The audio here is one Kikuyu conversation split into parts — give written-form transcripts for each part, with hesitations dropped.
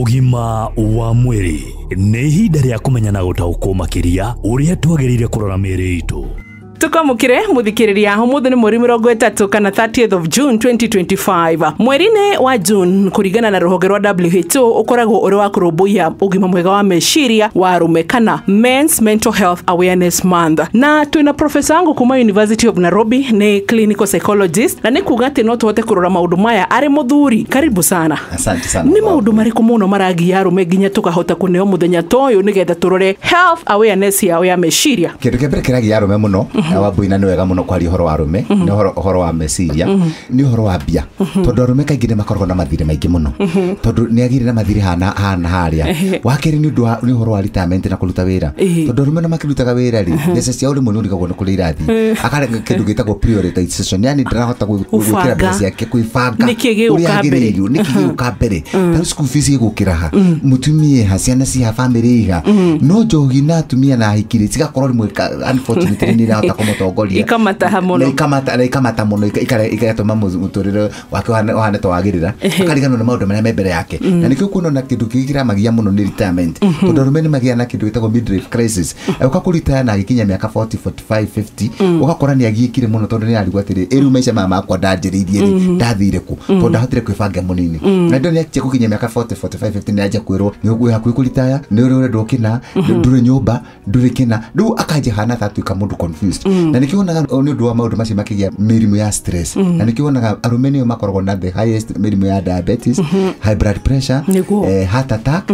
Ũgima wa mwĩrĩ nĩ ihinda rĩa kũmenya na gũtaũkwo makĩria ũrĩa twagĩrĩire kũrora mĩĩrĩ itũ. Tukamukire muthikiriria umuthi ni mweri 30 kana 30th of June 2025. Mweri-inĩ wa June kuringana na ruhonge rwa WHO ukoragwo uri wa kurumbuiya ugima mwega wa meciria wa arume kana Men's Mental Health Awareness Month. Na twina professor wangu kuma University of Nairobi ni clinical psychologist na ni kuga ati no tuhote kurora maundu maya ari muthuri. Karibu sana. Asante sana. Ni maundu mariku muno maragia arume nginya tukahota kuneo muthenya toyo nigetha turore health awareness yao ya meciria? Kindu kia mbere kiragia arume muno Wambui na nĩ wega mũno kwaria ũhoro wa arũme, nĩ ũhoro wa meciria, nĩ ũhoro wa mbia, tondũ arũme kaingĩ nĩ makoragwo na mathirĩ maingĩ mũno, tondũ nĩ agĩire na mathirĩ hana harĩa. Wa kerĩ nĩ ũndũ wa nĩ ũhoro wa retirement na kũruta wĩra, tondũ arũme nĩ makĩrutaga wĩra rĩ, mbeca ciao rĩmwe nĩ ũrigagwo nĩ kũrĩa irathiĩ, akareka kĩndũ gĩtagwo prioritization, yani ndarahota gwĩkĩra mbeca ciake kwĩbanga ũrĩa agĩrĩirwo, nĩkĩ gĩgũka mbere, ta rĩu school fees ĩgũkĩra ha, mũtumia ha, ciana ci ha, family ha, no njohi na atumia na ahiki rĩ cigakorwo rĩmwe unfortunately nĩ irahota kũmũtongoria, ikamataha mũno, na ikamata mũno, igatũma mũtũrĩre wake ũhane ta wagĩrĩra, akariganwo nĩ maũndũ marĩa me mbere yake. Na nĩkĩo kuona na kĩndũ kĩngĩ kĩramagia mũno nĩ retirement, tondũ arũme nĩ magĩa na kĩndũ gĩtagwo midlife crisis. Ũka kũritaya na agĩkinya mĩaka 40, 45, 50, ũgakora nĩ agiĩkire mũno, tondũ nĩ arigwo atĩrĩ, ĩ rĩu maica maya makwa ndanjĩrĩirie rĩ, ndathire kũ, tondũ ndahotire kwĩbanga mũnini. Na ndũ nĩ anjia gũkinya mĩaka 40, 45, 50 nĩ anjia kwĩrwo nĩ wĩ hakuhĩ kũritaya, nĩ ũrendwo kĩna, ndũrĩ nyũmba, ndũrĩ kĩna, rĩu akanjia hana ta atuĩka mũndũ confused. Na nĩkĩo wonaga nĩ ũndũ wa maũndũ macio makĩgĩa mĩrimũ ya stress. Na nĩkĩo wonaga arũme nĩo makoragwo na the highest mĩrimũ ya diabetes, high blood pressure, heart attack,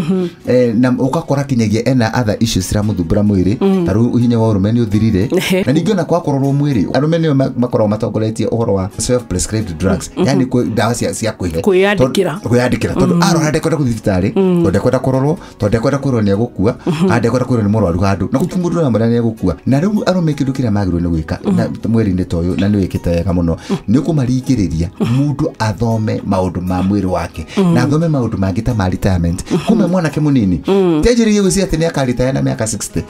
na ũgakora kinyagia ena other issues ciramũthumbũra mwĩrĩ, ta rĩu hinya wa ũrũme nĩ ũthirire. Na ningĩ ona kwakorwo mwĩrĩ, arũme nĩo makoragwo matongoretie ũhoro wa self prescribed drugs, yani ndawa cia kwĩhe, kwĩyandĩkĩra, tondũ arora ndekwenda gũthiĩ thibitarĩ, tondũ ndekwenda kũrorwo, tondũ ndekwenda kwĩrwo nĩ egũkua, kana ndekwenda kwĩrwo nĩ mũrwaru handũ, na gũtirĩ mũndũ ũramwĩra nĩ egũkua. Na rĩu arũme kĩndũ kĩrĩa magĩrĩirwo nĩ gwĩka mwĩrĩ-inĩ ta ũyũ, na nĩ wĩkĩte wega mũno, nĩ kũmaringĩrĩria mũndũ athome maũndũ ma mwĩrĩ wake, na athome maũndũ mangĩ ta ma retirement. Kuma mwanake mũnini tianjĩrĩrie gwĩciria atĩ nĩ akaritaya na mĩaka 60.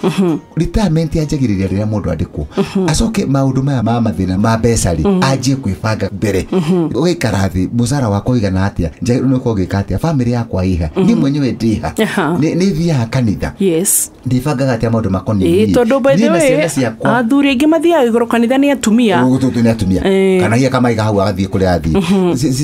Retirement yanjagĩrĩria rĩrĩa mũndũ andĩkwo, acoke maũndũ maya ma mathĩna ma mbeca rĩ, anjie kwĩbanga mbere. Ũgaikara thĩ, mũcara wakwa ũigana atĩa, njagĩrĩirwo nĩ gũkorwo ngĩka atĩa, famĩlĩ yakwa ĩha, niĩ mwenyewe ndĩha, nĩ thiaga kanitha, ndĩbangaga atĩa maũndũ makoniĩ niĩ, tondũ by the way athuri aingĩ mathiaga igũrũ kanitha nĩ atumia, nĩ atumia, kana hihi akamaiga hau agathiĩ kũrĩa athiĩ.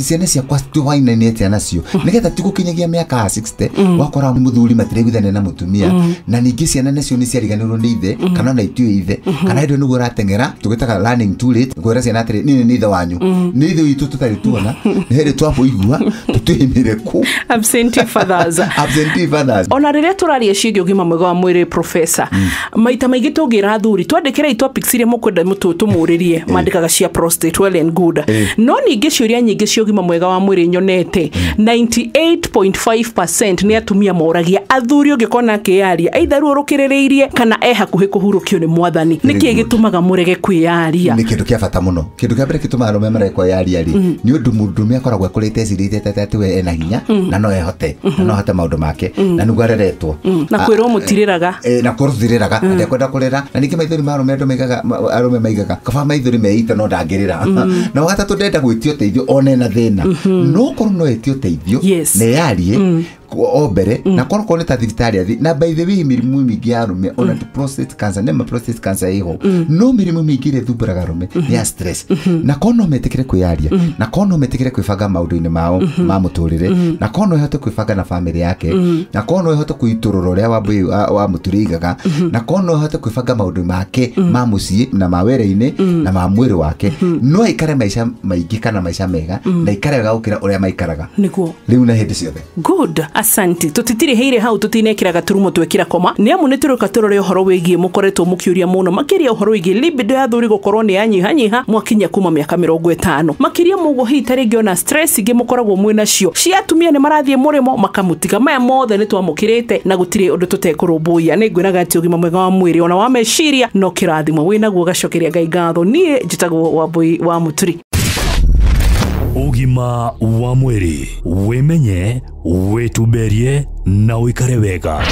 Ciana ciakwa tũhwainainie atĩa nacio, nĩgetha ti gũkinyagia mĩaka ya 60 wakora mũthuri matiraiguithania na mũtumia, na ningĩ ciana nacio nĩ ciariganĩrwo nĩ ithe, kana ona itiũĩ ithe, kana hĩndĩ ĩyo nĩguo ũrateng'era, tũgĩtaga learning too late, kwĩra ciana atĩrĩ, niĩ nĩ ithe wanyu, nĩ ithe witũ tũtarĩ tuona, nĩ hĩndĩ twamũigua tũtũimire kũ. Absentee fathers. Absentee fathers. Ona rĩrĩa tũraria ciĩgiĩ ũgima mwega wa mwĩrĩ, professor, maita maingĩ tũngĩra athuri twandĩkĩre topics iria mũkwenda tũmũrĩrie, mandĩkaga cia prostate, well and good, no ningĩ ciũria nyingĩ cia ũgima mwega wa mwĩrĩ nyonete 98.5% nĩ atumia moragia athuri ũngĩkona akĩyaria either ruo rũkĩrĩrĩirie kana e hakuhĩ kũhurũkio nĩ mwathani. Nĩkĩ gĩtũmaga mũrege kwĩyaria? Nĩ kĩndũ kĩa bata mũno. Kĩndũ kĩa mbere gĩtũmaga arũme marege kwĩyaria rĩ, nĩ ũndũ mũndũrũme akoragwo akũrĩte ecirĩtie atĩ we ena hinya na no ehote, na no ahote maũndũ make, na nĩguo areretwo, na kwĩrwo mũtirĩraga, na kwĩrwo tũtirĩraga, na ndekwenda kũrĩra. Na ningĩ maithori ma arũme andũ maigaga, arũme maigaga kaba maithori meita no ndangĩrĩra. Na wagatatũ ndenda gwĩtio ũteithio ona ena thĩna, no korwo no etio ũteithio na eyarie o mbere, na korwo korwo nĩ ta thibitarĩ athi. Na by the way, mĩrimũ mĩingĩ ya arũme, ona ti prostate cancer, nĩ ma prostate cancer ĩho, no mĩrimũ mĩingĩ ĩrĩa ĩthumbũraga arũme nĩ ya stress. Na korwo no metĩkĩre kwĩyaria, na korwo no metĩkĩre kwĩbanga maũndũ-inĩ mao ma mũtũrĩre, na korwo no ĩhote kwĩbanga na famĩlĩ yake, na korwo no ĩhote kwĩitũrũra ũrĩa Wambui wa Mũturi aigaga, na korwo no ĩhote kwĩbanga maũndũ make ma mũciĩ na ma wĩra-inĩ na ma mwĩrĩ wake, no aikare maica maingĩ kana maica mega, na aikare wega gũkĩra ũrĩa maikaraga nĩguo rĩu na hĩndĩ ciothe. Good. Asante. Tũtitirĩhĩire hau, tũtinekĩra gaturumo twekĩra koma, nĩ amu nĩ tũrũka tũrore ũhoro wĩgiĩ mũkoretwo mũkĩũria mũno makĩria ũhoro wĩgiĩ libido ya athuri gũkorwo nĩ yanyihanyiha mwakinya kuma mĩaka 50 makĩria mũguo hihi ta rĩngĩ ona stress ingĩ mũkoragwo mwĩ nacio cia atumia nĩ marathiĩ mũrĩmo makamũtiga. Maya mothe nĩ twamũkĩrĩte na gũtirĩ ũndũ tũtekũrũmbũiya. Nĩ ngwĩraga atĩ ũgima mwega wa mwĩrĩ ona wa meciria no kĩrathimo wĩnaguo, gacokeria Ngai ngatho. Niĩ njĩtagwo Wambui wa Mũturi. Ũgima wa mwĩrĩ, wĩmenye, wĩtumberie na ũikare wega.